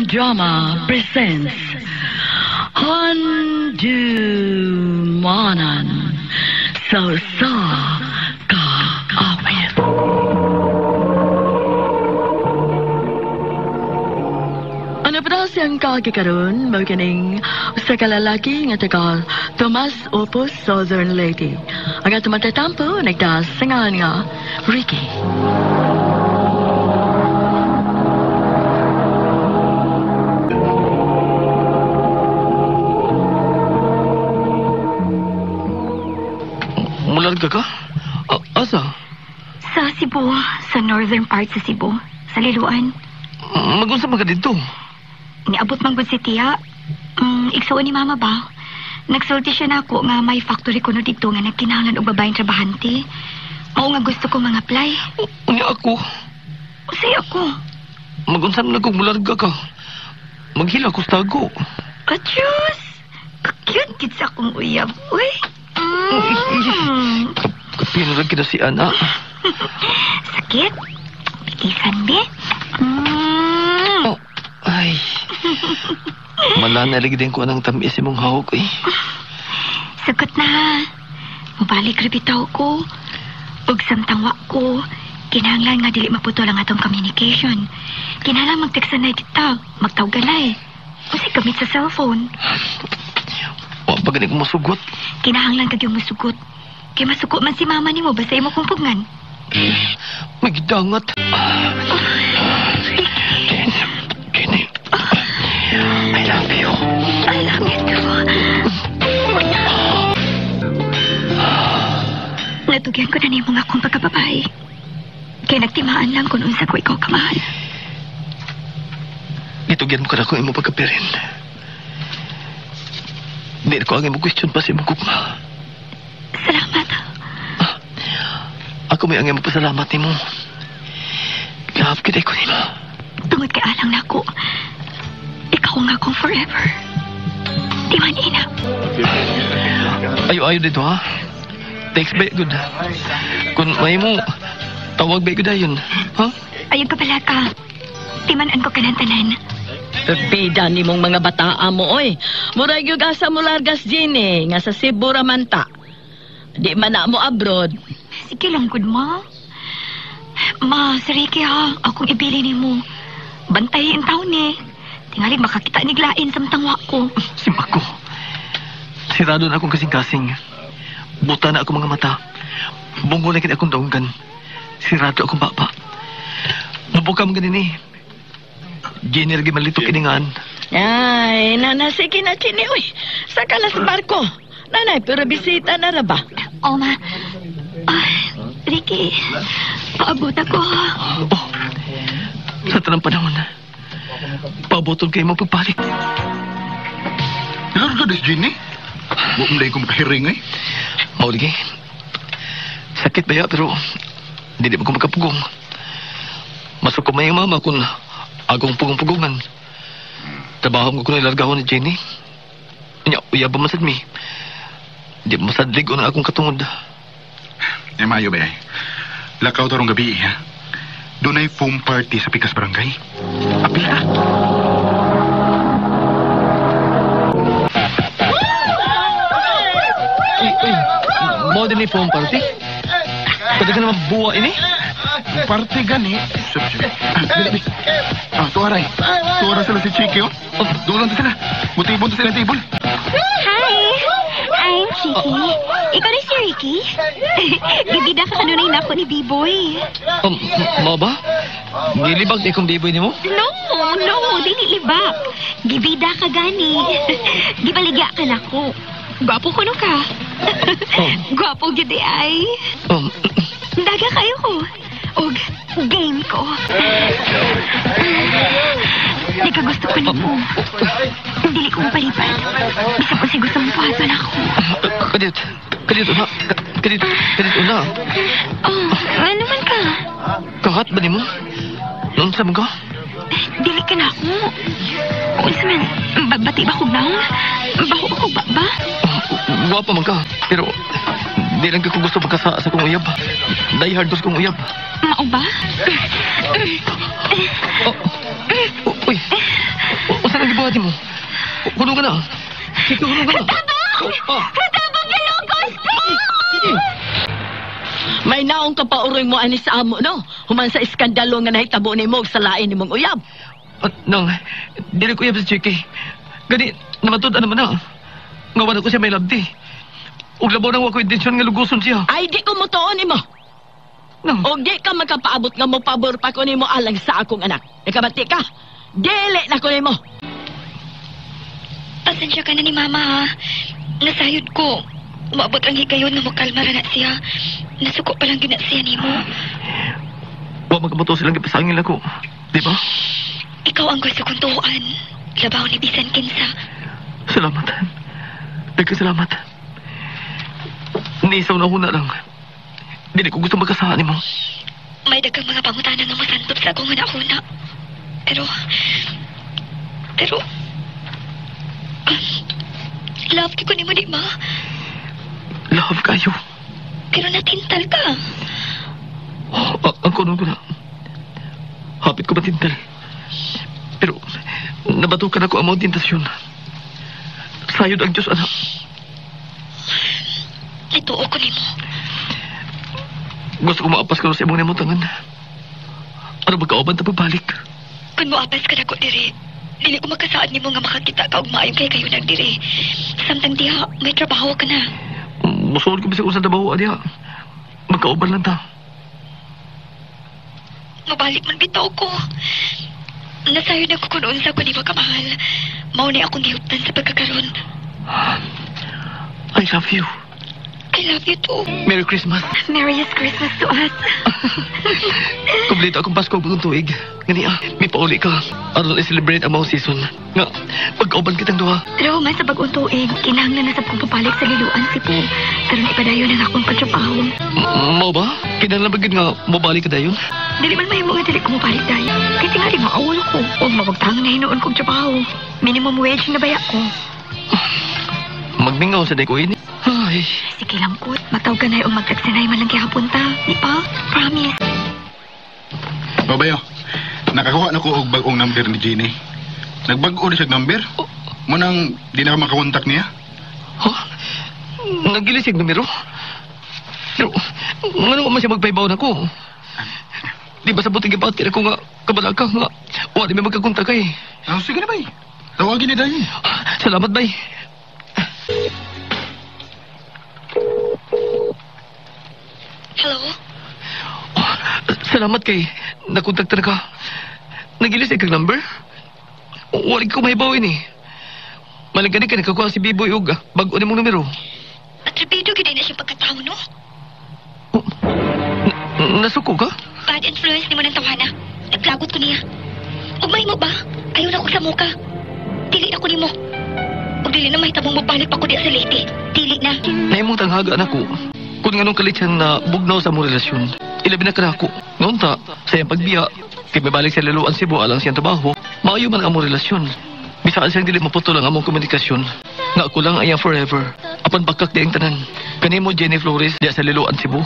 Crime Drama presents Handumanan sa Usa Ka Awit. Ano pa siyang kagikaroon, mao kining usa ka lalaki nga taga Tomas Opus, Southern Leyte. Ang atong matatampo nagtaas sa ngalan nga Ricky. Mularga ka? Asa? Sa Cebu, sa northern part sa Cebu, sa Liloan. Mag-unsa man ka dito? Niabot man gud si Tia. Igsuon ni Mama ba? Nagsulti siya na ako nga may factory kuno dito nga nagkinahanglan og babaeng trabahante. Mao nga gusto ko mga apply. Unya ako. Usay ako. Mag-unsa man akong mularga ka? Maghila ko sa tago. Adyos! Ka-cute gid sa akong uyab. Uy! Kapino lang kita si Ana. Sakit? Bitisan, be? Oh, ay. Malanalig din ko anang tamis imong hawak, eh. Sagot na. Mubalik ra bitaw ko. Ug samtang wa ko, kinahanglan nga dili maputol ang atong communication. Kinahanglan mag-text na kita, magtawgalay. Unsay gamit sa cellphone? Wa pa gani ko masugot. Kinahanglan kag yung masugot. Kay masuko man si mama nimo basta imo kong pugngan. May gidangat. Jenny, I love you. I love you too. Natugyan ko na nimo nga akong pagkababae. Kay nagtimaan lang kung unsa ko ikaw kamahal. Gitugyan mo ka na kung imo pagkapirin. Hindi ko ang imong question pa sa imong gugma. Salamat. Ako may ang imong pasalamat nimo. Love kita ko nimo. Tungod kay alang nako. Ikaw nga akong forever. Di man ina. Ayo-ayo dito ha. Text ba good. Kung may mo, tawag ba good ayon. Ha? Ayun ka pala ka. Timanan ko kanang tanan. Bida ni mong mga bataa mo, oy. Murag yung asa mo largas din eh, nga sa Cebu ramanta. Di man na mo abroad. Sige lang, good ma. Ma, si Ricky ha, akong ibili ni mo. Bantay ang taon eh. Tingali makakita ni Glain samtang wa ko. Simako. Sirado na akong kasing-kasing. Buta na akong mga mata. Bungo na kini akong donggan. Sirado akong baba. Mabuka mo ganin eh. Jenny lagi malito kiningan. Ay, nana, sige na, Chini. Uy, saka na sa barko. Nanay, pero bisita na ra ba? Oh, ma. Ay, Ricky, paabot ako. Oh, sa tanang panahon, paabotong kayo mapagpalit. Ilan ka dis, Jenny? Huwag mo ko makahiring eh. Mauligi. Sakit ba ya, pero hindi mo ko makapugong. Masuk ko may mama kung agong pugong-pugungan. Trabaho ko kung nilargahon ni Jenny. Nya, uya ba masad mi? Di masadlig na akong katungod. Eh, mayo ba eh. Lakaw tarong gabi eh, ha? Doon ay foam party sa Pikas Barangay. Apil ka. Uy, uy, mo din ni foam party? Pwede ka naman buwa ini? Party gani. Dali, ah, tuwaray. Tuwara sila si Chiki, oh. Doon lang sila. Mutibon to sila table. Hi! I'm Chiki. Ikaw na si Ricky? Gibida ka kanunay na ako ni B-Boy. Mo ba? Nilibag ni akong B-Boy ni mo? No, no, dili libak. Gibida ka gani. Gibaligya ka na ko. Gwapo ko no ka. Oh. Gwapo gyud di ay. Daga kayo ko. Og game ko. Di ka gusto ko nimo. Dili ko mapalipad. Bisag unsay gusto mong buhaton ako. Kadit. Kadit una. Kadit. Kadit una. Oh, ano man ka? Kahat ba nimo? Noon sa mga? Dili ka na ako. Unsa man, babati ba kog naong? Baho ako ba ba? Gwapa man ka. Pero di lang ko gusto magkasa sa kong uyab. Die hard dos kong uyab. Mao ba? Oh, oh, uy. nimo? Hunong ka na. Chiki, hunong ka na. Tabang! Tabang gilugos ko! Chiki! May naong ka pa uroy mo ani sa amo, no? Human sa iskandalo nga nahitabo nimo sa lain nimong uyab. Nang, dili ko uyab sa Chiki. Gani, namatud-an naman na. Nga wala ko siya may labdi. Ug labaw nang wa ko intensyon nga luguson siya. Ay, di ko mutuon nimo. Nang, Og di ka magkapaabot nga mo pabor pa ko nimo alang sa akong anak. Nakabati ka? Dili na ko nimo. Pasensya ka na ni Mama, ha. Nasayod ko. Umabot ang higayon na mukalma ra na siya. Nasuko pa lang yun na siya nimo. Wa magkabuto silang gipasangil ako. Di ba? Ikaw ang gusto kong tuuan. Labaw ni bisan kinsa. Salamat. Nagkasalamat. Niisaw na huna lang. Dili ko gusto magkasaan nimo. May daghang mga pangutana nga mosantop sa akong huna-huna. Pero love ko nimo, di ba? Love kayo. Pero natintal ka. Oh, ang kunon ko na. Hapit ko matintal. Pero nabatukan ako ang mga tentasyon. Sayod ang Diyos, anak. Nituo ko nimo. Gusto ko maapas ka sa imong namutangan. Ano magkauban ta pagbalik? Kung moapas ka nako diri, dili ko makasaad nimo nga makakita ka og maayo kay kayo nang diri. Samtang diha, may trabaho ka na. Musuod ko bisag usa trabaho diha. Magkauban lang ta. Mabalik man bitaw ko. Nasayod ako kung unsa ko nimo kamahal. Mao ni akong gihuptan sa pagkakaron. I love you. I love you too. Merry Christmas. Merriest Christmas to us. Kompleto akong Pasko bagong tuig. Ngani may pauli ka. Aron i-celebrate ang mga season. Nga, pagkauban kitang duha. Pero man sa bagong tuig, kinahanglan na sa kong papalit sa Liloan, Cebu. Karon ipadayon ang akong pagtrabaho. Mao ba? Kinahanglan ba gyud nga mobalik ka dayon? Dili man mahimo nga dili ko mobalik dayon. Kay tingali maawol ko. Og mawagtangan na hinuon kong trabaho. Minimum wage na baya ko. Magmingaw sa day ko ini. Ay, Sige lang ko. Matawag ka na yung magtagsanay man lang gihapon ta. Di ba? Promise. Babayo, nakakuha na ko og bag-ong number ni Jenny. Nagbag-o na siya number. Munang di na ka makakontak niya. Huh? Nagilisig numero? Pero, ngano man siya magpaibaw na ko? Di ba sa buting gibati ako nga kabalaka nga wala may magkakontak kay. Ah, sige na bay. Tawagin ni dayon. Salamat bay. Hello? Oh, salamat kay nakontakta na ka. Nagilisig kag number? Wala ko mahibaw ini. Malang gani ka nakakuha si Biboy og bag-o nimong numero. Atrebido gyud na siyang pagkatao, no? Oh, nasuko ka? Bad influence nimo ng tawana. Naglagot ko niya. Ug mahimo ba? Ayaw na ko sa muka. Dili na ko nimo. Ug dili na mahitabong mobalik pa ko diya sa Leyte. Dili na. Naimong tanghaga na ko. Kung nganong kalityan na bugnaw sa among relasyon, ilabi na ka na ako. Noon ta, sa iyang pagbiya, kay mabalik sa Liloan Cebu alang siyang trabaho, maayo man ang among relasyon. Bisaan siyang dili maputol ang among komunikasyon. Nga ako lang ayang forever. Apan bakak di ang tanan. Kanimo Jenny Flores diya sa Liloan Cebu.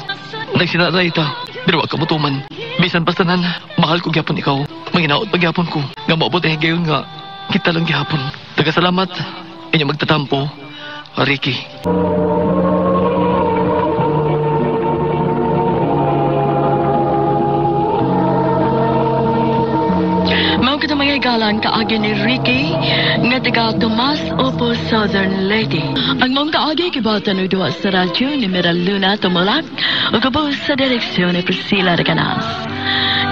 Nagsinaray ta, pero wa ka mutuman. Bisan pa tanan, mahal ko gyapon ikaw. Manginaot pa gyapon ko. Nga moabot ang higayon nga kita lang gyapon. Tagasalamat, inyong magtatampo, Ricky. Mao kita mga galang kaagi ni Ricky nga taga Tomas Opo Southern Leyte. Ang mong kaagi gibatan og duha sa radyo ni Mira Luna Tumulak ug gabaw sa direksyon ni Priscilla Reganas.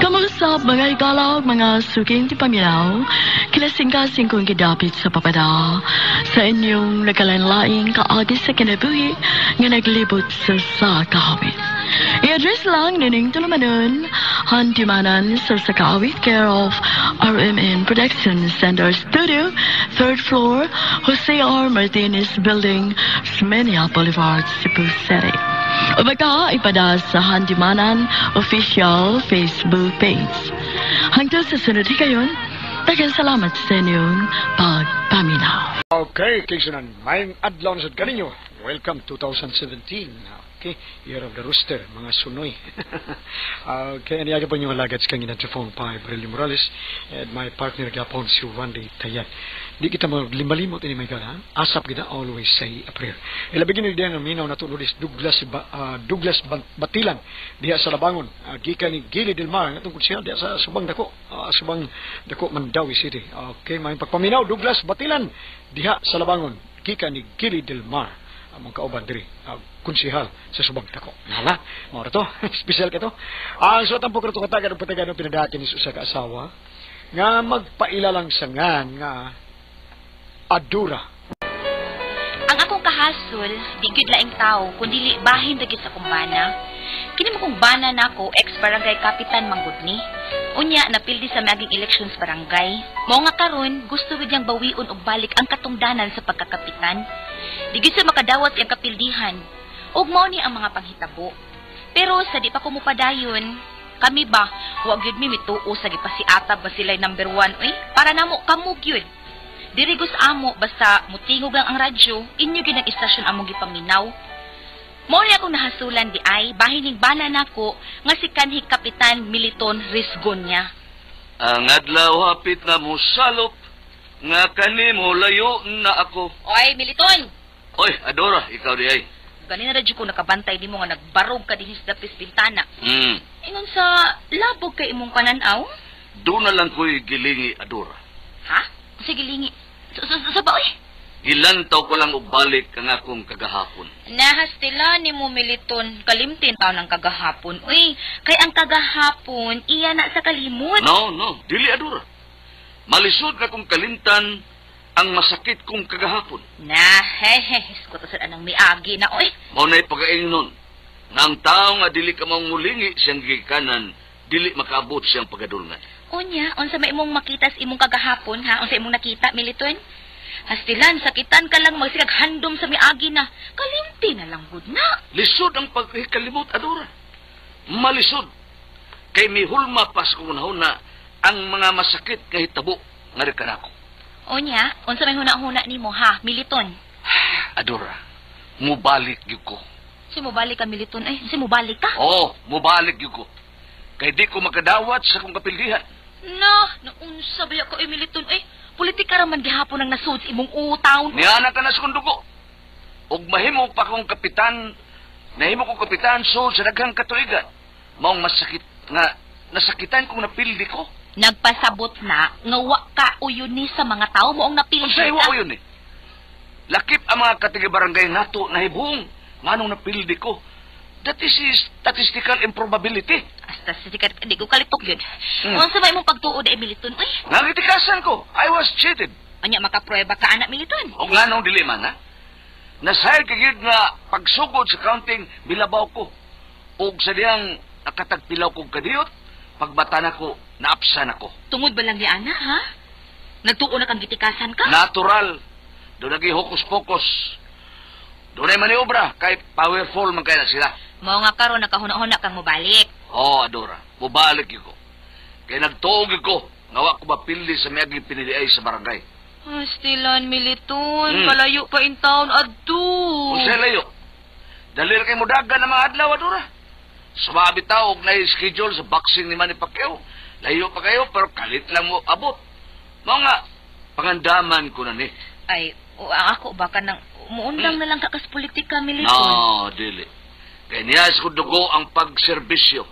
Kamusap mga igalaw, mga suking tipaminaw, kilasing-kasing kong gidapit sa papada sa inyong nagkalain-laing kaagi sa kinabuhi nga naglibot sa kahawit. I-address lang nining tulumanon, Handimanan sa Sakawit, care of RMN Production Center Studio, 3rd floor, Jose R. Martinez Building, Osmeña Boulevard, Cebu City. O baka ipada sa Handimanan official Facebook page. Hangtod sa sunod higayon, daghang salamat sa inyong pagpaminaw. Okay, Kingston, maayong adlaw na sad kaninyo. Welcome 2017. Okay, Year of the Rooster, mga sunoy. Okay, ani aga po inyong alagad sa kangina Trifon Pa, Aurelio Morales, and my partner gapon si Randy Tayan. Di kita maglimalimot ini may ha? Asap kita, always say a prayer. Ilabi gini diyan ang minaw nato Lourdes Douglas, Douglas Batilan diha sa Labangon. Gikan ni Gili Del Mar, nga tungkol siya diha sa Subang Dako, Subang Dako, Mandaue City. Okay, may pagpaminaw Douglas Batilan diha sa Labangon. Gikan ni Gili Del Mar among kauban diri, konsehal sa Subang Dako. Nala, mao ra to. Special ka to. Ang suot ang pagkato katagan og patagan pinadakin ni usa ka asawa nga magpailalang sangan nga Adura. Ang akong kahasol, di gyud laing tao, kundi bahin ra gyud sa akong bana. Kini mo kong bana nako, ex-barangay kapitan manggod ni. Unya, napildi sa maging elections barangay. Mao nga karon gusto gyud niyang bawion og balik ang katungdanan sa pagkakapitan. Di gyud siya makadawat sa iyang kapildihan. Ug mao ni ang mga panghitabo. Pero sa di pa ko mupadayon, kami ba, wa gyud mi mituo sa gipasiatab ba sila'y number 1, uy? Para namo kamo gyud. Diri gus amo basta mutingog lang ang radyo, inyo gyud ang istasyon among gipaminaw. Mao ni akong nahasulan di ay bahining bana nako nga si kanhi Kapitan Militon Risgon niya. Ang adlaw hapit na mosalop nga kanimo layo na ako. Oy Militon. Oy Adora, ikaw di ay. Ganina radyo ko nakabantay nimo nga nagbarog ka dinhi sa dapis bintana. Ingon sa labog kay imong pananaw? Do na lang ko'y gilingi, Adora. Ha? Sige, lingi. Sa ba, oy? Gilantaw ko lang og balik ang akong kagahapon. Nahastila ni mo, Militon. Kalimtin taon ang kagahapon. Uy, kay ang kagahapon, iya na sa kalimot. No, no. Dili, Adora. Malisod na kong kalimtan ang masakit kong kagahapon. Na, he, he. Sa anang miagi na, oy. Mao na'y pagaingnon. Nga ang tao nga dili ka maong mulingi siyang gikanan, dili makaabot siyang pagadulngan. Unya, unsa may imong makita sa imong kagahapon, ha? Unsa imong nakita, Militon? Hastilan, sakitan ka lang magsigag handom sa miagi na. Kalimti na lang gud na. Lisod ang pagkalimot, Adora. Malisod. Kay mihulma pa sa kunahon na ang mga masakit nga hitabo nga rikanako. Unya, unsa may huna-huna nimo, ha, Militon? Adora, mubalik gyud ko. Si mubalik ka, Militon? Ay, si mubalik ka? Oo, mubalik gyud ko. Kay di ko makadawat sa akong kapildihan. Na, naunsa ba ka, Militon? Ay, politika ra man gihapon ang nasud sa imong utaon. Niana ka na sa kong dugo. Ug mahimo pa kong kapitan, nahimo kong kapitan so sa daghang katuigan. Maong masakit nga nasakitan kong napildi ko. Nagpasabot na nga wa ka uyon ni sa mga tao mo ang napildi. Unsay wa uyon ni? Lakip ang mga katiga-barangay nato nahibong nganong napildi ko. That is statistical improbability. Statistical, di ko kalitok yun. Unsa ba imong pagtuo da, Militon? Uy, Nangitikasan ko. I was cheated. Anya makaprueba ka, anak Militon? O nganong dili man, ha? Nasayad ka gyud nga pagsugod sa counting, bilabaw ko. Og sa diyang nakatagpilaw kong kadiyot, pagbata na ko, naapsan ako. Tungod ba lang ni ana, ha? Nagtuo na kang gitikasan ka? Natural. Doon naging hokus-pokus. Doon ay maniobra, kay powerful man kaya na sila. Mao nga karon nakahuna-huna kang mobalik. Oo, Adora. Mobalik ko. Kaya nagtuog ko, nga wa ko mapili sa miyaging piniliay sa barangay. Astilan, Militon. Kalayo pa in town, adto. Unsay layo? Dali ra kay mudagan ang mga adlaw, Adora. Sumabi tao og na-schedule sa boxing ni Manny Pacquiao. Layo pa kayo, pero kalit lang mo abot. Mao nga, pangandaman ko na ni. Ay, ako baka nang muundang na lang ka kas politika, Militon. No, dili. Kaya niya sa dugo ang pagserbisyo,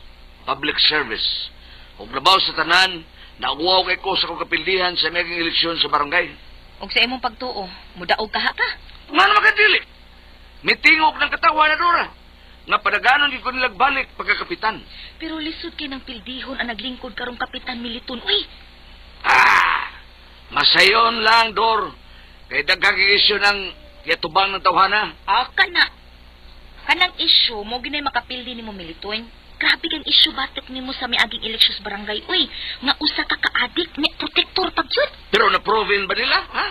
public service. Ug labaw sa tanan, nauwaw kay ko sa akong kapildihan sa maging eleksyon sa barangay. Ug sa imong pagtuo, mudaog ka ha ka? Nga naman ka dili. Mitingog ng katawan na Dora. Nga padaganon di ko nilagbalik pagkakapitan. Pero lisod kay ng pildihon ang naglingkod karong Kapitan Militon. Uy! Ah! Masayon lang, Dor. Kay daghang isyu ng yatubang ng tawhana. Ah, kana. Kanang isyu, mo ginay makapildi nimo Militon. Grabe kang isyu batok nimo sa miaging eleksyon sa barangay. Uy, nga usa ka ka-adik, ni protector pag yun. Pero na-proven ba nila, ha?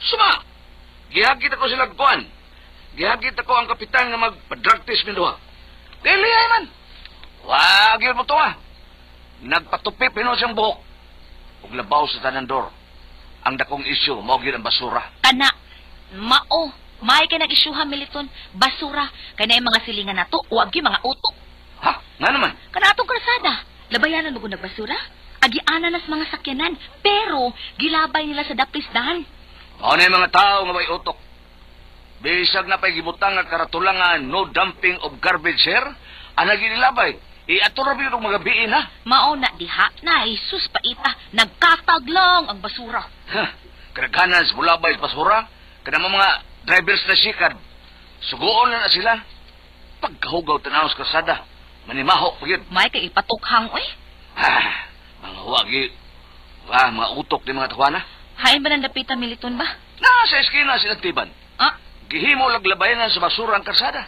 Suma! Gihagit ako sila kuan. Gihagit ako ang kapitan nga magpa-drug test minduha. Dili ay man. Wag yun mo to, ha. Nagpatupi pino siyang buhok. Ug labaw sa tanan, Dor. Ang dakong isyu, mao gyud ang basura. Kana, mao. May kay nag-isyuha Militon, basura kay naay mga silingan nato, wag gyud mga utok. Ha? Nga naman. Kana atong kalsada, labayanan mo kung nagbasura. Agianan nas mga sakyanan, pero gilabay nila sa daplisdan. Mao na yung mga tao nga may utok. Bisag na pa'y gibutang nga karatulangan no dumping of garbage here, ang nagilabay. Iato ra gyud og mga biin ha. Mao na diha na sus paita, nagkatag lang ang basura. Ha, kadaghanan sa mulabay sa basura, kada mga drivers na sikad, sugoon na na sila. Pagkahugaw tanaw sa kasada, manimaho pa gyud. May kay ipatukhang oy. Ha, mga wagi, wah, mga utok ni mga tawana. Hain ba nang dapita Militon ba? Nasa eskina sila tiban. Ah, Gihimo laglabayanan sa basura ang karsada.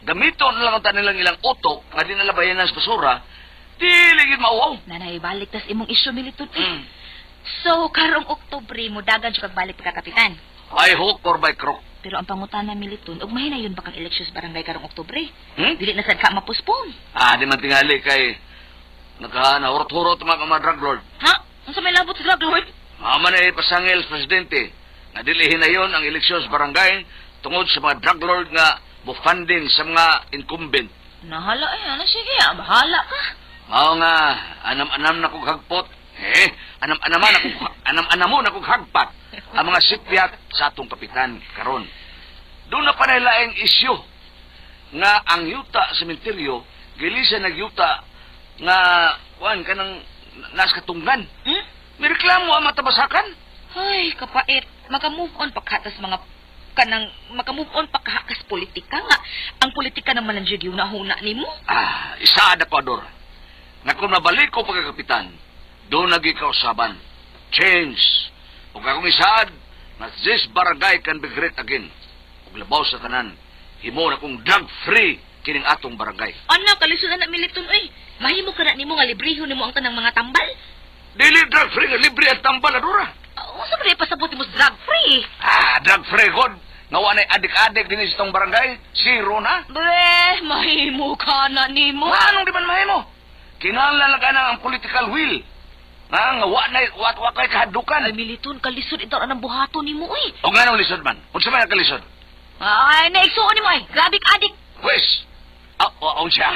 Gamiton na lang ang tanilang ilang utok nga di nalabayanan sa basura, dili gid mauwaw. Nanay balik tas imong isyu Militon. Eh. So karong Oktubre mo dagan jud kag balik pagkakapitan. By hook or by crook. Pero ang pangutana Militon, ug mahinayon ba kang eleksyon sa barangay karong Oktubre? Hmm? Dili na sad ka mapospone. Ah, di man tingali kay naka nahurot-hurot mga mga drug lord. Ha? Unsa may labot sa drug lord? Mama na ipasangil sa presidente nga dili hinayon ang eleksyon sa barangay tungod sa mga drug lord nga mo-funding sa mga incumbent. Nahala eh, ano sige, bahala ka. Mao nga anam-anam na kog hagpot. Eh, anam-anaman ako anam-anamo na kog hagpat ang mga sipyat sa atong kapitan karon. Doon na pa laing isyu nga ang yuta sa sementeryo gilisa nagyuta nga kuan kanang nas katunggan. Hmm? May reklamo ang matabasakan. Ay, kapait. Maka-move on pa ka tas mga kanang maka-move on pa ka kas politika nga. Ang politika naman ang jud huna nimo. Ah, isa na ko, Ador. Nga kung mabalik ko pagkakapitan, doon nagi kausaban. Change. Ug akong isaad, nga this barangay can be great again. Ug labaw sa tanan, himo na kong drug-free kining atong barangay. Ana, kalisod na Militon oy. Mahimo ka na nimo nga librehon nimo ang tanang mga tambal. Dili drug-free nga libre ang tambal, Adora. Unsa ba pasabot nimo sa drug free? Ah, drug-free god. Nga wa na'y adik-adik dinhi sa tong barangay. Zero na. Bre, mahimo ka na nimo. Anong di man mahimo? Kinahanglan lang ka na ang political will. Nga, nga wa na'y wa, wa kay kahadukan. Ay, Militon, kalisod itaw ang buhaton nimo oy. O nga nang lisod man. Unsa man ang kalisod? Ay, naigsuon nimo ay. Grabe ka adik. Pwes, oh, siya.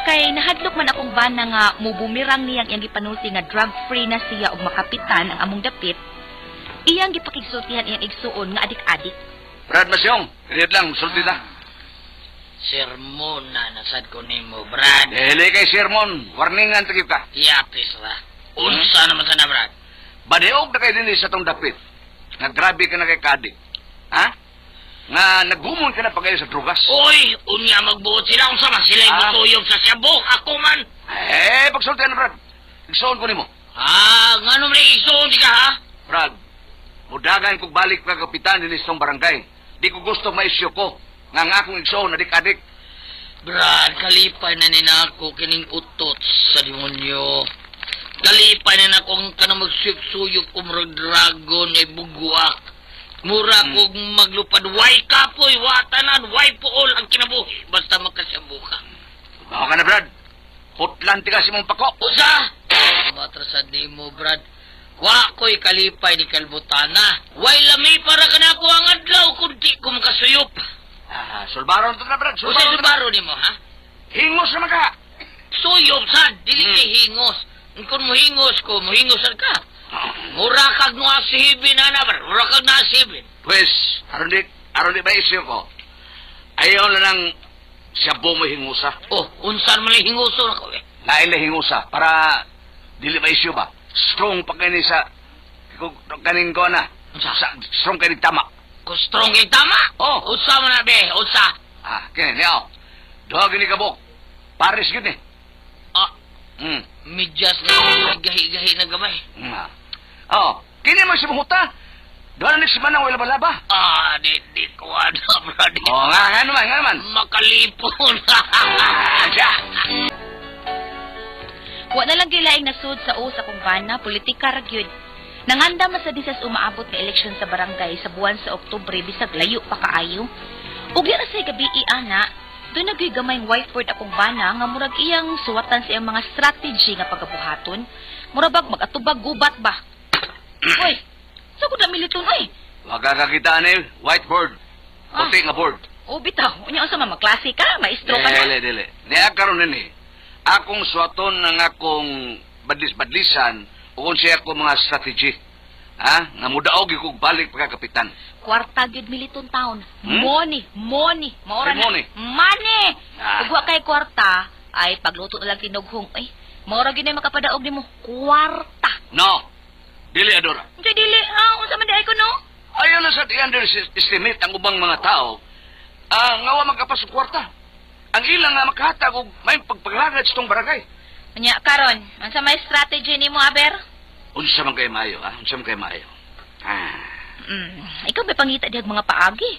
Kay nahadlok man akong bana nga mubumirang niyang iyang gipanulti nga drug free na siya og makapitan ang among dapit. Iyang gipakigsultihan iyang igsuon nga adik-adik. Brad Masyong, init lang, sulti na. Sermon na nasad ko nimo, Brad. Dili kay sermon, warningan tagip ka. Yapis ra. Unsa naman sana, Brad? Baniog na kay dinhi sa tong dapit. Nga grabe ka na kay kadik. Ha? Nga nagumon ka na pagayo sa drugas. Uy, unya magbuot sila unsa man sila Ah. mutuyog sa siyabo. Ako man. Eh, pagsultihan na, Brad. Igsuon ko nimo. Ah, ngano man igsuon di ka ha? Brad, mudagan kog balik ka kapitan dinhi sa tong barangay. Di ko gusto maisyo ko. Nga ang akong igsuon adik-adik. Brad, kalipay na ni nako kining utot sa demonyo. Kalipay na nako ang kanang magsuyop-suyop o murag dragon ay bugwak. Mura kog maglupad. Way kapoy, wa tanan, way puol ang kinabuhi. Basta makasyabo ka. Bawa ka na, Brad. Hotlan ti ka si mong pako. Usa! Matrasad ni mo, Brad. Wa ko'y kalipay ni Kalbutana. Way lami para ka na ako ang adlaw kung di ko makasuyop. Ah, sulbaron to na, Brad. Usa Sulbaron to na. subaro ni mo, ha? Hingos naman ka. Suyop sad, dili kay hingos. Kung muhingos ko, muhingos sad ka. Mura kag nuasihibin, ana, Brad. Mura kag nuasihibin. Pwes, aron di ba isyo ko? Ayaw na nang siyabo mo hingusa. Oh, unsan man lang hinguso na ko, eh. Lain na hingusa para dili ba isyo ba? Strong pa kini sa kaning ko na. Unsa? Sa, strong kini tama. Kung strong kay tama. Oh. Unsa man na, be? Unsa? Ah, kini niya. Duha gini kabok. Paris gid ni. Ah, medyas na gahi-gahi na gamay. Ah. Oh, kini mo si Muhuta. Duha na ni si Manang wala balaba. Ah, di ko ano, Brad. Oh, nga naman, nga naman. Makalipon. Ah, siya. Wa na lang gilaing nasud sa o sa kong bana, politika ra gyud. Nanganda man sa disas umaabot nga eleksyon sa barangay sa buwan sa Oktubre bisag layo pa kaayo. Ug ra say gabi ana, doon na gyud gamayng whiteboard akong bana nga murag iyang suwatan sa iyang mga strategy nga pagabuhaton. Mura bag mag-atubag gubat ba. Uy, sa ko na Militon oy. Wa ka kakita ni whiteboard. Puti nga board. O bitaw, unya unsa man maklase ka, maestro ka na. Dili, dili. Niya karon nini. Akong suwaton ang akong badlis-badlisan o kung siya akong mga strategy. Ha? Nga mudaog kog balik pagkakapitan. Kwarta gyud Militon town. Hmm? Money, money. Maora Ay, na. money. Money. Ah. Ug wa kay kwarta, ay pagluto na lang tinughong. Ay, maora gyud na makapadaog nimo. Kwarta. No. Dili, Adora. Unsa dili? Ah, unsa man di ay ko no? Ayaw na sa i-underestimate ang ubang mga tao. Ah, nga wa magkapas og kwarta. Ang ilang nga makahatag og may pagpaglagad sa tong barangay. Unya karon, unsa may strategy nimo, Aber? Unsa man kay maayo, ha? Unsa man kay maayo? Ah, Ikaw may pangita dihag mga paagi.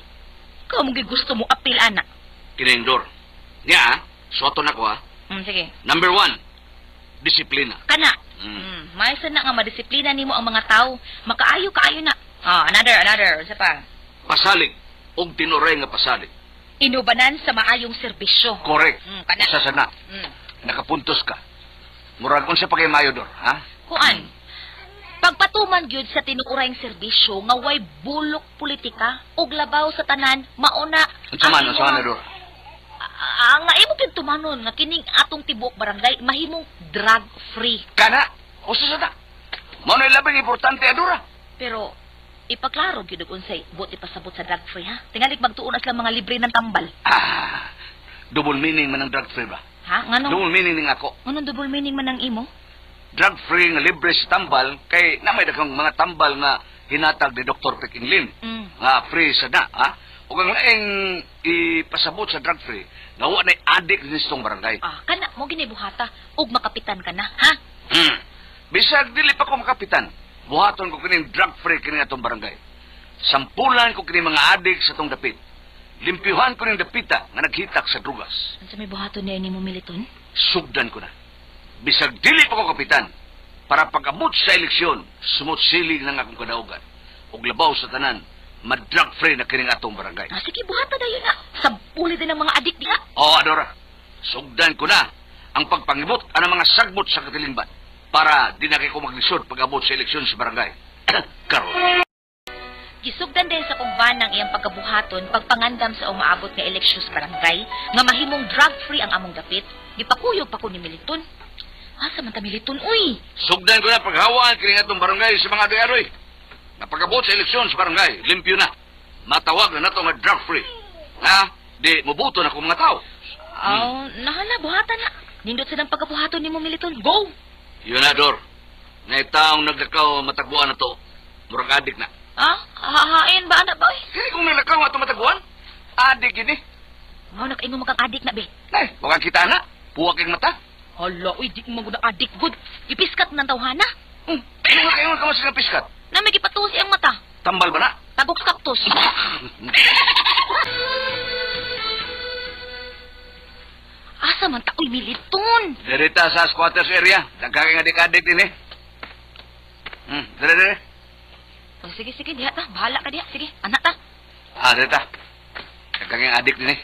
Ikaw mo gusto mo apil ana. Kining Dor. Nya, ha? Suwaton ako, ha? Sige. Number 1, disiplina. Kana. Mm. May na nga madisiplina nimo ang mga tao. Makaayo kaayo na. Ah, another, unsa pa? Pasalig og tinuray nga pasalig. Inubanan sa maayong serbisyo. Correct. Kana. Usa sa na. Nakapuntos ka. Murag unsa pa kay maayo, Dor, ha? Kuan. Pagpatuman gyud sa tinuurayng serbisyo nga way bulok politika ug labaw sa tanan mauna Unsa man, unsa man, Dor? Nga imo gyud tumanon nga kining atong tibuok barangay mahimong drug free. Kana, usa sa na. Mao na labing importante, Adora. Pero ipaklaro gyud og unsay buot ipasabot sa drug free, ha? Tingali magtuon na sila mga libre ng tambal. Ah, double meaning man ang drug free ba? Ha? Ngano? Double meaning ning ako. Nganong double meaning man ang imo? Drug free nga libre sa tambal kay na may daghang mga tambal nga hinatag ni Dr. Peking Lim. Nga free sa na, ha? Ug ang laing ipasabot sa drug free, nga wa nay addict nistong barangay. Ah, kana mo ginibuhata ug makapitan ka na, ha? Bisag dili pa ko makapitan, buhaton ko kining drug free kini atong barangay. Sampulan ko kini mga addict sa atong dapit. Limpyuhan ko ning dapita nga naghitak sa drugas. Unsa may buhaton niya nimo Militon? Sugdan ko na. Bisag dili pa ko kapitan, para pag-abot sa eleksyon, sumot siling ng akong kadaugan. Ug labaw sa tanan, ma-drug free na kining atong barangay. Ah, sige, buhata dayon na. Sampuli din ang mga adik diha. Oo, Adora. Sugdan ko na ang pagpangibot ang mga sagbot sa katilingban para di na kay ko maglisod pag-abot sa eleksyon sa barangay. Karon. Gisugdan din sa kong van ang iyang pagkabuhaton pagpangandam sa umaabot nga eleksyon sa barangay nga mahimong drug-free ang among dapit. Gipakuyog pa ko ni Militon. Asa man ta Militon, uy? Sugdan ko na paghawaan kining atong barangay sa mga adoy-adoy. Na pag-abot sa eleksyon sa barangay, limpyo na. Matawag na nato nga drug-free. Ha? Di, mubuto na kong mga tao. Aw, nahala, buhatan na. Nindot sa nang pagkabuhaton ni mo, Militon. Go! Yun na, Dor. Na taong naglakaw matagbuan na to. Murag adik na. Ah, hahain ba, anak ba, uy? Kaya kung naglakaw ato mataguan, adik yun eh. Mao na kayo makang adik na, be. Nay, wakang kita na. Puwak yung mata. Hala, uy, di ko maguna adik, good. Ipiskat ng tawhana. Ano nga kayo nga sila piskat? Na may gipatusi ang mata. Tambal ba na? Tagok sa kaktus. Asa man ta, uy, Militon. Dirita sa squatters area. Dagkakang adik-adik din eh. Dire, dire. Oh, sige, sige, diha ta. Bahala ka diha. Sige, anak ta. Ah, dirita. Dagkakang adik din eh.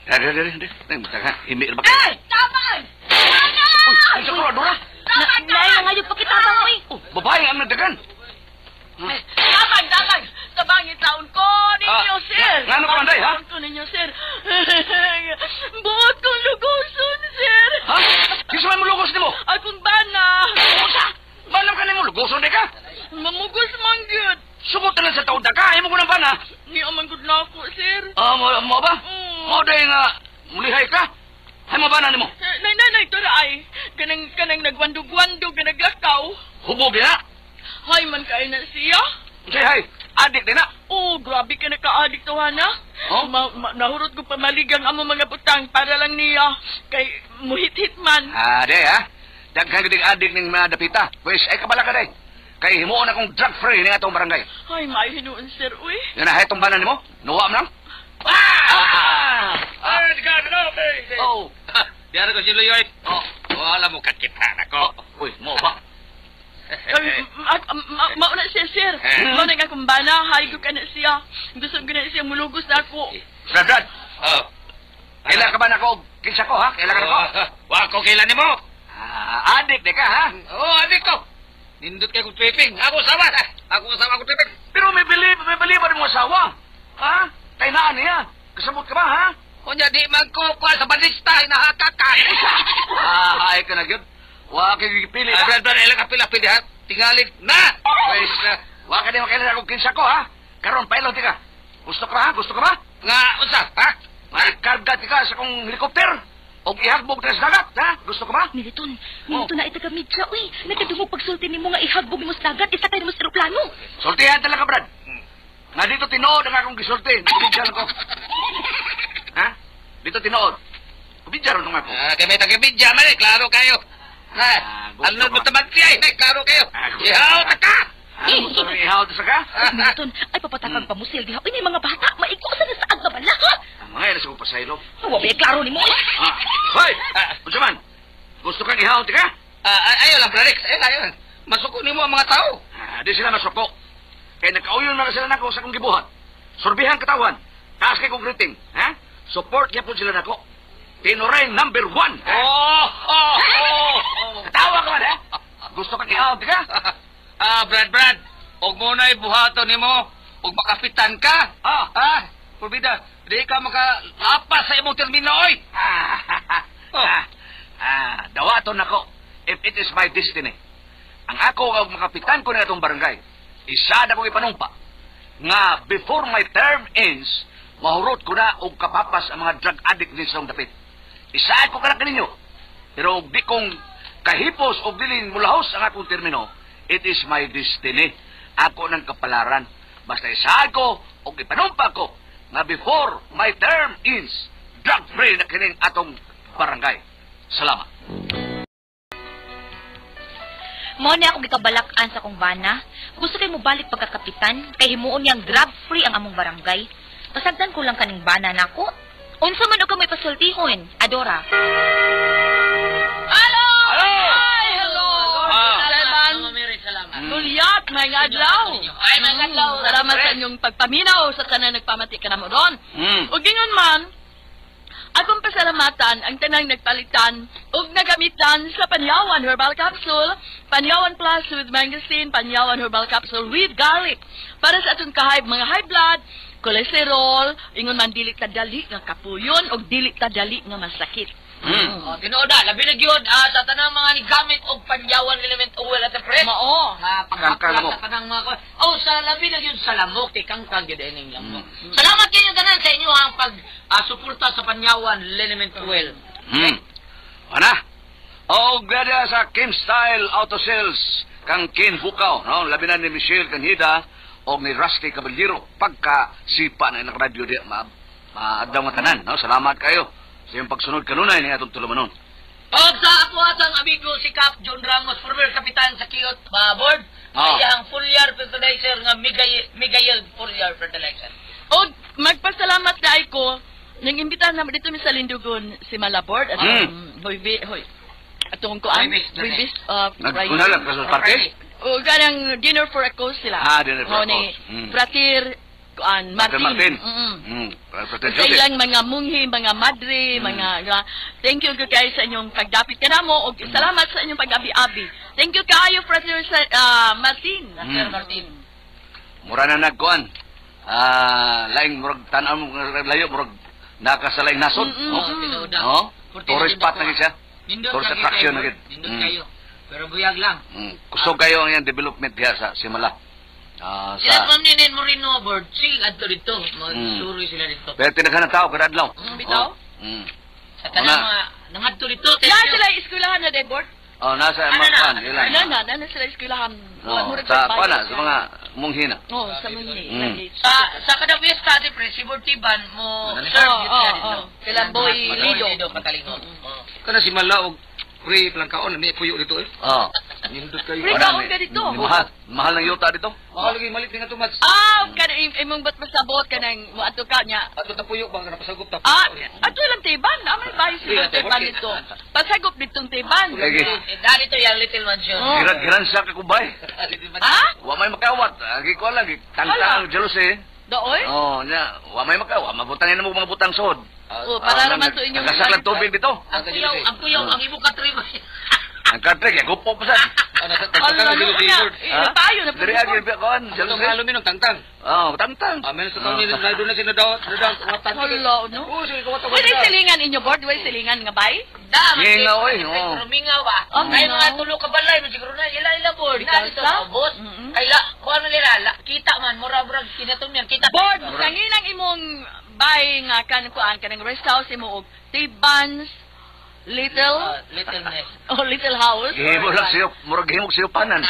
Dire, dire, dire. Himi ba kayo? Eh! Taman! Uy, ang sa Adora. Nay, mga yung pakitabang, uy. Oh, babae ang nagdagan. Tabang, tabang! Tabangin taon ko ninyo, sir! Ngano ka man, day, ha? Taon ko ninyo, sir. Buot kong lugoson, sir! Ha? Kinsa man mo lugos nimo? Akong bana! Usa! Manam ka nimo lugoson di ka? Mamugos man gyud. Sugot na lang sa taon ka, imo ko ng bana. Ni man gud na ako, sir. Ah, mo ba? Mm. Mo day nga mulihay ka. Hay mo bana nimo. Nay, nay, nay, tura ay. Kanang nagwandog-wandog, naglakaw. Hubog na. Hay man kayo na siya. Unsay hay? Adik din na. Oh, grabe ka naka-addict to, Hana. Oh? Nahurot ko pamaligang amo mga butang para lang niya. Kay muhit-hit man. Ah, day ha. Daghan gid adik ning mga dapita. Pwes ay kabala ka day. Kay himuon akong drug free ning atong barangay. Ay, may hinuon, sir, uy. Yan na hay tong bana nimo. Nuwa man lang. Ah! Ay, di ka, no, Oh. Diara ko si Luyoy. Oh. Wala mo kakitaan ako. Uy, mo ba? Mauna siya, sir. Mauna nga akong bana. Hay ko ka na siya. Gusto ko na siya. Mulugos na ako. Brad, Brad. Oh. Kaila ka ba na ako? Kinsa ko, ha? Kaila ka na ko? Wa ko kailan nimo. Ah, adik di ka, ha? Oh, adik ko. Nindot kay kong tweeping. Ako sama. Ako asawa ko tripik. Pero may believe ba mo asawa? Ha? Kay naa niya. Kasabot ka ba, ha? Unya di man ko kuha sa bandista inahaka ka. Ah, ay ka na gyud. Wa kay gipili. Ah, Brad, Brad, ilang kapila pili ha. Tingali na. Pwes, wa ka di makailan akong kinsa ko, ha? Karon pailon tika. Gusto ka ba, ha? Gusto ka ba? Nga unsa, ha? Maikarga tika sa akong helikopter. Og ihagbog ta sa dagat, ha? Gusto ka ba? Militon, Militon na ita ka-media, uy. Nagkadungog pagsulti nimo nga ihagbog mo sa dagat, isakay mo sa eroplano. Sultihan talaga, Brad. Nga dito tinuod ang akong gisulti. Kubidya lang ko. Ha? Dito tinuod. Kubidya ron ako. Ah, kay may taga-media man eh, klaro kayo. Ha? Ah, gusto Ano ka. mo taman siya eh, klaro kayo. Ah, gusto Ihaw ka. ta ka. Ah, gusto mo ihaw ta sa ka? Militon, ay papatakang pamusil diha. Uy, may mga bata, maigo sa na saag na bala, ha? Ang mga yan sa kong pasaylo. Wa ba klaro nimo, uy? Ah, hoy! Unsa man? Gusto kang ihaw tika? Ah, ayaw lang, Brad, ayaw lang, ayaw lang. Masuko nimo ang mga tao. Ah, di sila masuko. Kaya nagkauyon na sila nako sa akong gibuhat. Sorbihan katawan. Taas kay kong greeting. Ha? Support niya po sila nako. Tinoreng number 1. Ha? Oh, oh, oh, oh. Katawa ka man, ha? Gusto kang ihaw tika? Ah, Brad, Brad. Og mo na ibuhaton nimo. Og makapitan ka. Ah. Ah, purbida. Di ka makaapas sa imong termino, oy. Ah, ah, dawaton nako. If it is my destiny. Ang ako og makapitan ko na itong barangay. Isa na kong ipanumpa nga before my term ends, mahurot ko na og kapapas ang mga drug addict din sa akong dapit. Isaad ko kanak ninyo. Pero og di kong kahipos og dilin mulahos ang akong termino, it is my destiny. Ako ng kapalaran. Basta isaad ko og ipanumpa ko nga before my term ends, drug-free na kining atong barangay. Salamat. Mao ni ako gikabalak-an sa akong bana. Gusto kay mobalik pagkakapitan, kay himuon niyang drug-free ang among barangay. Pasagdan ko lang kaning bana nako. Unsa man og ka may pasultihon, Adora. Hello! Hello! Hi, hello! Ah. Salamat. Salamat. Tulyat, may adlaw. Ay, may adlaw. Salamat sa inyong pagpaminaw sa tanan nagpamati ka na mo ron. Mm. Ug ingon man, akong pasalamatan ang tanang nagpalitan ug nagamitan sa Panyawan Herbal Capsule, Panyawan Plus with Mangosteen, Panyawan Herbal Capsule with Garlic. Para sa atong kahay, mga high blood, cholesterol, ingon man dili ta dali nga kapuyon ug dili ta dali nga masakit. Mm. Oh, tinuod na, labi na gyud sa tanang mga nigamit og Panyawan Element Oil at the press. Mao. Nga Kangkang paghaplas mo. sa tanang mga oh, sa labi na gyud sa lamok, kay kangkang gyud ining lamok. Salamat kayo tanan sa inyo ang pag suporta sa Panyawan Element Oil. Ana. O glada sa Kim Style Auto Sales kang Ken Bukaw, no? Labi na ni Michelle Kanhida o ni Rusty Caballero pagka sipa na ilang radyo di ma maadlaw nga tanan, no? Salamat kayo sa iyong pagsunod kanunay ni atong tulumanon. Og sa ako atang amigo si Cap John Ramos, former kapitan sa Kiot board, Ah. ay ang foliar fertilizer nga Miguel foliar fertilizer. Og magpasalamat na ay ko nang imbitahan naman dito mi sa Lindugon si Malabord at hoy hoy atong kuan Huwebes, Huwebes, Friday. Naguna lang ka sa parte? O kanang dinner for a cause sila. Ah, dinner for a O, ni cause. Frater kuan Frater Martin. Martin. Mm. Frater Sa Joseph. ilang mga munghi, mga madre, mga thank you kayo sa inyong pagdapit kanamo og salamat sa inyong pag-abi-abi. Thank you kayo Frater Martin. Sir Martin. Mura na nagkuan. Laing murag tan-aw mo nga layo murag naka sa laing nasod. Mm-mm. No? Oh, tinuod na. No? Purti Tourist na spot na gid siya. Nindot Tourist lagi attraction kayo, na gid. Nindot kayo. Pero buyag lang. Kusog kayo ang iyang development diha sa Simala. Sila Sa Ma'am Nenen Moreno board, sige adto dito. Magsuroy sila dito. Pero tinaghan ng tao kada adlaw. Bitaw? Oh. Sa tanang Una. mga nangadto dito. Na sila eskwelahan na debord. Oh, nasa Ano mga na? kuan ilan. Na sila eskwelahan. Oh, Murag sa sa kuan na, sa mga munghina. Oh, sa munghi. Sa kada fiesta di pre si Board Tiban mo Dali. serve Oh, yun sila oh, dito. oh. Sila Boy Lido. Lido. Patalingon. Oh. Kana si Mala og free plangkaon may puyo dito eh. Oh. Nindot kayo. Free Wala, kaon ka dito. Mahal, mahal ng yuta dito. Mahal lagi malit nga tumats. Ah, kana imong bat masabot kanang moadto ka niya. Ato ta puyo bang napasagop ta. Ah, ato lang tiban. Ah, may bahay sila Sige, tiban okay. dito. Pasagop ditong tiban. Lagi. Eh, dali to yung little mansion. Oh. Giran sa kakubay. Little mansion. Ah? Wa may makawat. Agi ko lang Hala. tangtang jealous eh. Doy? Oh, nya, wa may makawat. Mabutangan na mo mga butang sod. Oh, para naman to inyong Nagasak lang tubig dito. Ang kuyaw, ang kuyaw, ang imo katrima. Ang katrik, gupo pa sad. Ano sa Ala, no, una, eh, payo na Diri agi ba kon? Ang halo minong tangtang. Oh, tangtang. Amen sa taon nila na doon na sila daw, daw kawatan. Hala, no? Oo, sige kawatan. Wala silingan inyo, board? Wala silingan nga bay? Da, Mingaw, oy, oo. Mingaw ba? Oh, Kay mingaw. mga tulo ka balay man siguro na ila ila board. Na dito Sa? sa ubos. Mm-mm. Kay la kuan man nila la, kita man mura murag kinatom yan kita. Board, sanginang imong bay nga kan kuan kanang rest house imo og Tibans Little Little nest. oh Little House. Gihimo lang siyo, murag gihimo siyo panan.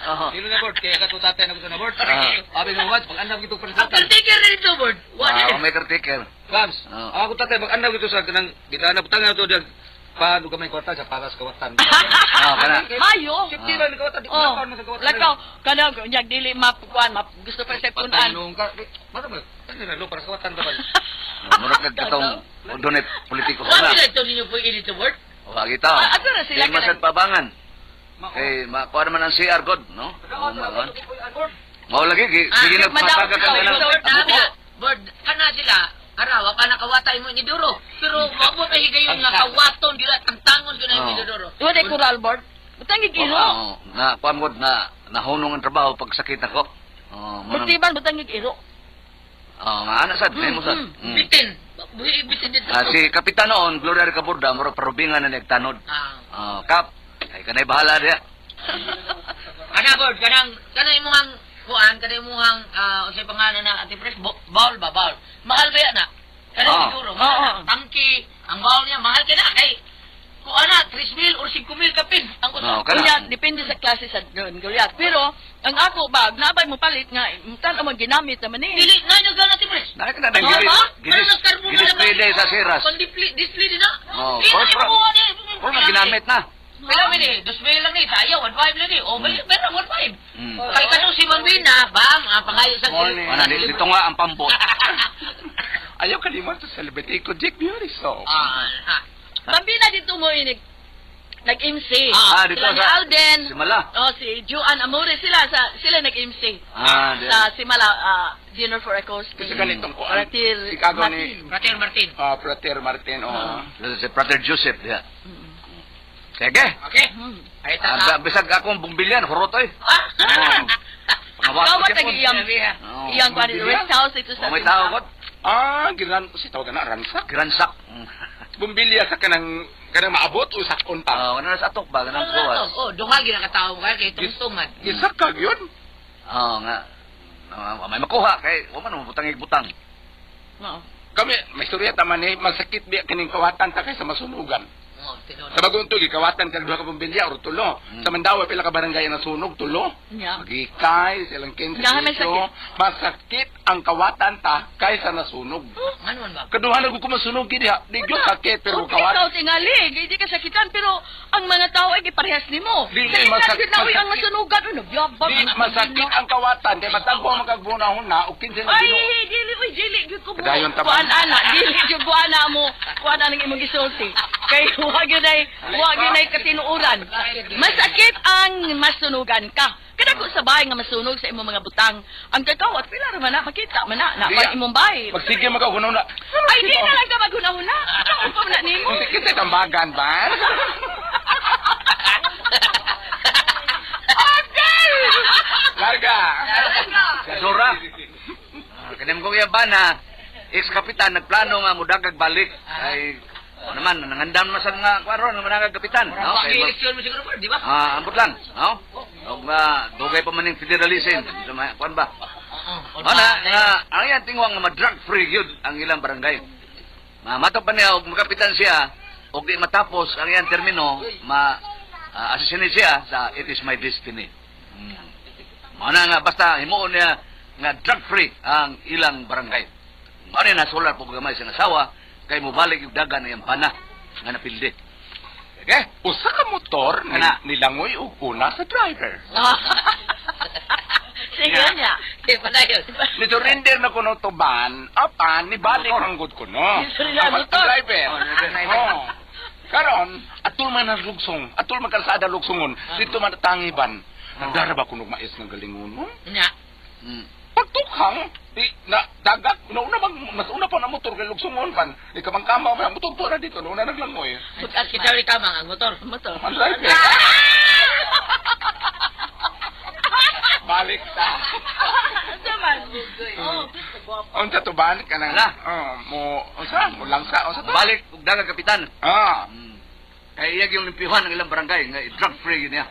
Oo. Dilo na board kaya kato tatay na gusto na board. Ah. Abi mo watch pag andam gito presentan. Ang caretaker dito board. Ah, may caretaker. Bams. Oo. Ako tatay pag andam gito sa kanang gitana butang to diyan paano gamay kwarta sa paras kawatan. Ah, kana. Mayo. Safety lang ni kawatan di ko Oh, na sa kawatan. lakaw kanang unyag dili map kuan map gusto pa sa punan. Patanong ka. Basta mo. Ano na lo para kawatan ba? Murag nagkatong dunay politiko sa una. ito ninyo po dito board? Wa kita. Ah, ato na sila Kay masad kanang- pabangan. Kay makuha naman ang CR god, no? Oo, makuha. Mao lagi sige Ah, nagpataga ka madam, kanang. ikaw, Board, kana sila. Arawa pa nakawatay mo ni Duro. Pero mabot ay higayon nga kawaton dila tantangon gyud Oo. ni Duro. Wala kural board. Butang giro. Oo, na kuan god na nahunong ang trabaho pag sakit ako. Oo, mo nang- Butiban butang giro. Oo, nga ana sad, nimo sad. Mm. Bitin. Buhi bitin dito. Ah, si Kapitan noon, Gloria Ricaborda, murag parubingan na nagtanod. Ah. Oh, Kap, ay kanay bahala diya. Kana board kanang kanang imong kuan kanang imong unsay pangalan na Ate Pres bowl ba bowl. Mahal ba yan na? Kanang Oo. siguro mahal Oo. na. Tangki ang bowl niya mahal kay na kay kuan na 3 mil or 5 mil kapin ang usa. Oo, kana. Unya, depende sa klase sa doon, Goliath. Pero, ang ako ba, nabay mo palit nga, tan ang ginamit naman eh. Dili na nagana Ate Pres. Nakita na Ano ba? gidis gidis day sa siras. Kon display display din na. Oo, Di na corporate. imuha ni. Puro na ginamit na. Pila mi ni, 2,000 lang ni, sayo 1.5 lang ni. O may meron 1.5. Mm. Kay kanong si Mambina, bang ang pangayo sa Wala, dito nga ang pambot. Ayaw kalimot sa celebrate ko, Jake Beauty Soap. Ah, ah. Mambina dito mo eh, nag-MC. Ah, dito sila ni sa Alden. Simala. Oh, si Juan Amore sila sa sila nag-MC. Ah, di. Sa Simala Dinner for a Cause. Kasi ganitong kuan. Frater Chicago ni Martin. Frater Martin. Ah, Frater Martin, oh. Si Brother Joseph diya. Sige. Okay. Hmm. Ay ta. Ah, bisag akong bumbilyan, hurot oy. Ah. Oo. Pangawat Kawat ko ang iyang Oo. iyang kuan rest house ito sa Oh, may tao god. Ah, giran si tawag na ransak. Gransak. Bumbilya sa kanang kanang maabot o sakon pa. Ah, wala na sa atok ba kanang gawas. Oh, dunga gina ka tawo kay tungtungan. Isa ka yun. Oo nga. Ah, may makuha kay wa man mo butang butang. Oo. Kami, may istorya taman eh, masakit biya kining kawatan ta kaysa masunugan. Oh, tinuod. Sa bagong tuig, kawatan kag duha ka bumbilya or tulo. Mm. Sa Mandawa pila ka barangay ang nasunog, tulo. Yeah. Magikay, silang 15, Nga, may sakit. Masakit ang kawatan ta kaysa nasunog. Ngano man ba? Kaduha na ko masunog gid ha. Di gyud sakit pero Okay, kawat. ikaw tingali, hindi ka sakitan, pero ang mga tao ay giparehas nimo. Di, Sakitan gid na, uy, ang masakit. masunugan, ano, yabang. Di masakit ang kawatan kay matagbo ang magkagbunahon na og 15 na Ay, Ginoo. dili, uy, dili, gyud ko mo. Kadayon ta ba? Kuan ana, dili gyud ko ana mo, kuan ana ang imong gisulti. Kay wa gyud ay katinuoran. Masakit ang masunugan ka. Kada ko sa bahay nga masunog sa imong mga butang. Ang kakawat pila ra man na makita man na na Di, pa imong bahay. Magsige magkaghunahuna. Ay, di na lang ka maghunahuna. Ikaw pa na nimo. Kung kita tambagan ba? Larga. Dora. Ah, Kanim ko iya ba na ex-kapitan nagplano nga mudagag balik kay o naman nangandam na sa nga kuan nga manangag kapitan, no? Pag Kay mag- eleksyon mo siguro, di ba? Ah, ambot lang, no? Og dugay pa man ning federalism sa mga kuan ba? Oo. Ana nga ang iyang tingwang nga ma-drug free gyud ang ilang barangay. Mamato pa niya og makapitan siya og di matapos ang iyang termino, ma assassinate siya sa it is my destiny. Mao na nga basta himuon niya nga drug free ang ilang barangay. Mao ni nasulat po gamay sa asawa kay mobalik yung dagan ang iyang pana nga napildi. Okay? Usa ka motor Kana. nilangoy og una sa driver. Sige niya. Eh, padayon. Ni surrender na kuno to ban, apan nibalik ang good kuno. Ni-surrender Ang motor. driver. Oh, driver. Oh. Karon, atul man ang lugsong, atul man kalsada lugsongon, dito man tangiban. Nagdara ba kuno mais ng galingon? Nya. Pagtukhang, di na dagat, nauna bang mas una pa na motor kay lugsongon pan. Ikamang kama pa motor to na dito, nauna naglangoy. Kita rin kamang ang motor. Motor. Ang driver. Mubalik ka na. Ala. Oh, mo, unsa? Mo langsa, unsa to? Balik og daga kapitan. Ah. Kay iya yung limpihan ang ilang barangay nga drug free yun niya.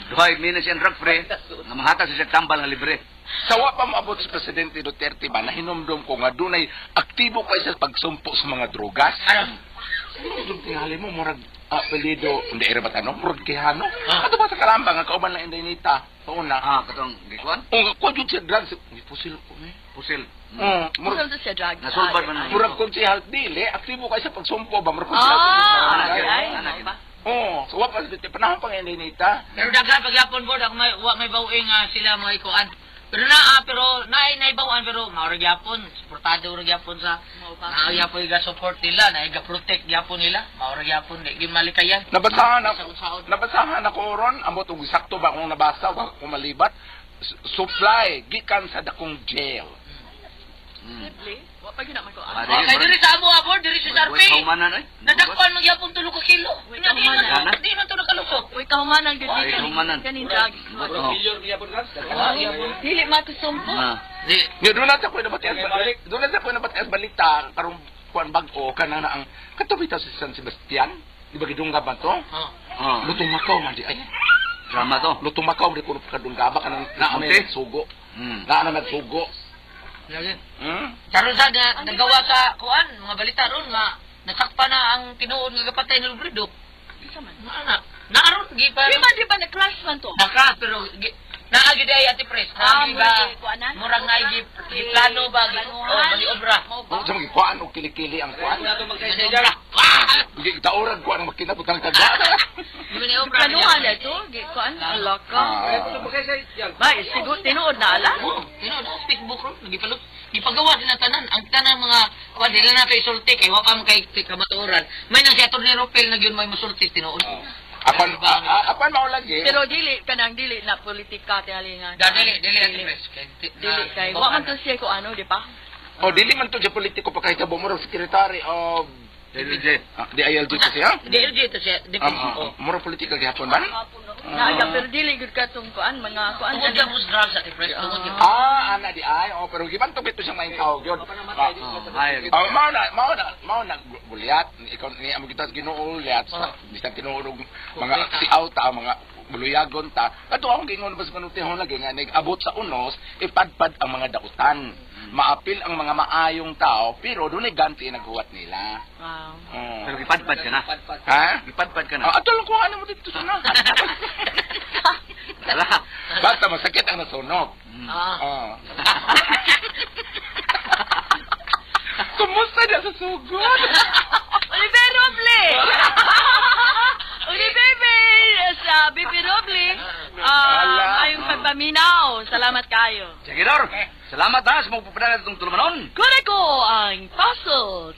Duhay minutes siyang drug free, nga mahatag siya tambal nga libre. Sa wa pa moabot si Presidente Duterte ba, nahinumdum ko nga dunay aktibo kay sa pagsumpo sa mga drogas. Ano? Hinumdum tingali mo, murag apelyido, hindi era ba tanong, murag Quijano. Ato ba sa Kalamba nga kauban lang Inday Nita, sa una. Ah, katong gikuan? Oh, kuwan yun siya drugs. May pusil ko eh. Pusil. Oh, murag, Murag siya drugs. Nasulbad man ang- murag konsehal, dili, aktibo kay sa pagsumpo ba, murag konsehal. Ah, Ana, ay, ana, mao ba? Oh, so wa pa si Duterte, panahon pa nga Inday Nita. Pero daghan pagyapon board ako may wa may bawing sila mga ikuan. Pero naa pero naay naibawaan pero mao ra gyapon, suportado ra gyapon sa Mao ba? naa gyapon ga support nila, naa ga protect gyapon nila. Mao ra gyapon di gyud malikayan. Nabasahan ako, Sa-unsaon. nabasahan ako ron, amot og sakto ba akong nabasa, wa ko malibat. Supply gikan sa dakong jail. Simply, wa pa gyud na man ko. Ah, Oh, kay diri sa amo abor, diri sa Wait, Sarpi. kaumanan ay. Nadakpan magyapon tulo ka kilo. Wait, Di man kaumanan. di man to nakalusot. Uy, kahumanan gyud Ay, dito. kahumanan. Kaning drugs. Oh. Dili makusumpo. Na. Di Nga doon na sa ko nabatias, doon na sa ko nabatias balita karong kuan bag-o kana na ang kato bitaw sa San Sebastian, di ba gidungga ba to? Oh. Oh. Lutong Macau man di ay. Drama to. Lutong Macau di ko kadungga ba kanang naa may Okay. nagsugo. Mm. Naa na nagsugo. Lagi. Hmm? Karon sa na, nagawa sa kuan mga balita ron nga nasakpa na ang tinuod nga gapatay ni Robredo. Bisa man. Nga na. Naaron gi pa. Di man di ba na-crash man to? Naka pero gi, naa gid ay ati pres. Ah, Naa gi murag ba gi kuanan? murag na gi gi plano ba gi oh, bali obra. Mao ba? Kung sa mga kuan og kilikili ang kuan. Maniobra. Wah! Taorag kuan ang makina butang kagwa. Maniobra. Planuhan na to, gi kuan alaka. Ah. Ba, siguro tinuod na ala. Tinuod na Facebook ron gipalot. Gipagawa din na tanan ang tanan mga kuan dili na kay sulti kay wa pa man kay kamatuoran. May nang si Atty. Ropel na gyud may musulti tinuod. Apan apan mao lagi. Pero dili kanang dili na politika tingali nga. Da dili dili ati pres. Kay Dili kay wa man to siya ko ano, di ba? O dili man to siya politiko pa kahit mo murag secretary of DLJ. DILG to siya. DLG to siya. Ah, murag politika gihapon ba? Naaga pero dili gud katong kuan mga kuan Tungod gyud sa drugs ati pres. Tungod gyud. Ah, ana di ay. Oh, pero giban to bito siyang maing tawag yun. Oh, ay. Oh, mao na Goliath, ikaw ni amo kita sa Ginoo Goliath, bisan tinuod og mga siaw ta, mga buluyagon ta. Kadto akong giingon ba sa panutihon lagi nga nag-abot sa unos, ipadpad ang mga dautan. Maapil ang mga maayong tao, pero dunay ganti naghuwat nila. Wow. Oh. Pero gipadpad ka na. Ha? Gipadpad ka na. Ah, ato lang kung ano mo dito sa na. Ala. Basta masakit ang nasunog. Mm. Ah. Oh. Kumusta na sa sugod? Oliver Roble! Oliver sa BP Roble. Ala. Ayong pagpaminaw. Salamat kayo. Sige, Dor. Salamat ha sa mga pupunta natin itong tulumanon. Kure ko ang puzzle.